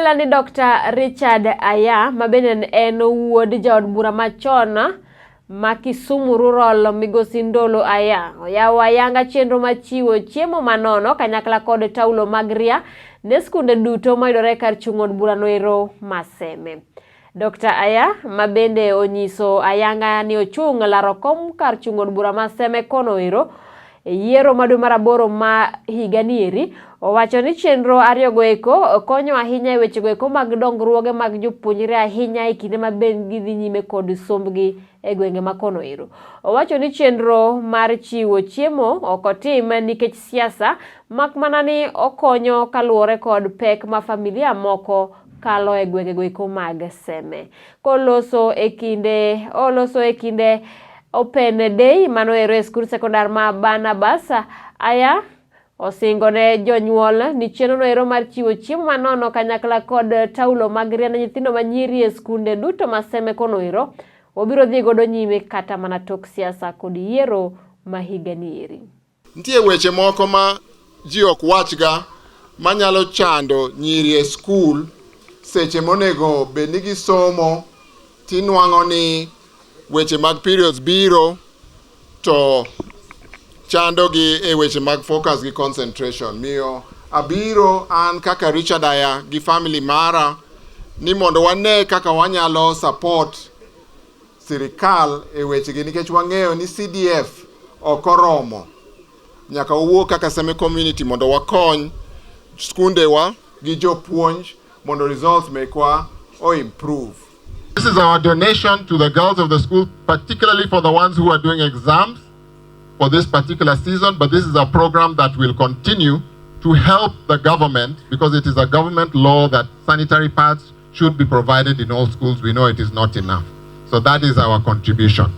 Machielo ni Dr. Richard Aya, ma bende en wuod jaod bura machon ma Kisumu Rural Migosi Ndolo Aya, oyawo ayanga chenro mar chiwo chiemo manono kanyakla kod taulo mag ria ne skunde duto mayudore kar chung' od burano ero ma Seme. Dr. Aya, ma bende onyiso ayanga ni ochung' laro kom kar chung' od bura ma Seme kono ero e yiero ma dwe mar aboro ma higa ni eri, owacho ni chenro ariyogo eko konyo ahinya e wechego eko mag dongruoge mag jopuonjre ahinya e kinde ma gidhi nyime kod sombgi e gwenge ma kono ero. Owacho ni chenro mar chiwo chiemo ok otim nikech siasa, mak mana ni okonyo kaluwore kod pek ma familia moko kalo e gwengego eko mag Seme. Koloso e kinde oloso e kinde Open Day mano ero e skund sekondar ma Barnabas, Aya osingo ne jonyuol ni chenro ero mar chiwo chiemo manono kanyakla kod taulo mag ria ne nyithindo manyiri e skunde duto ma Seme kono ero obiro dhi godo nyime kata mana tok siasa kod yiero ma higa ni eri. Nitie weche moko ma ji ok wachga manyalo chando nyiri e skul seche monego bed ni gisomo tinwang'o ni weche mag periods biro to chandogi e weche mag focus gi concentration. Miyo abiro an kaka Richard Aya gi family mara ni mondo wane kaka wanyalo support sirikal e wechegi nikech wang'eyo ni CDF ok oromo. Nyaka wawuo kaka Seme community mondo wakony skundewa gi jopuonj mondo results mekwa o improve. This is our donation to the girls of the school, particularly for the ones who are doing exams for this particular season, but this is a program that will continue to help the government because it is a government law that sanitary pads should be provided in all schools. We know it is not enough. So that is our contribution.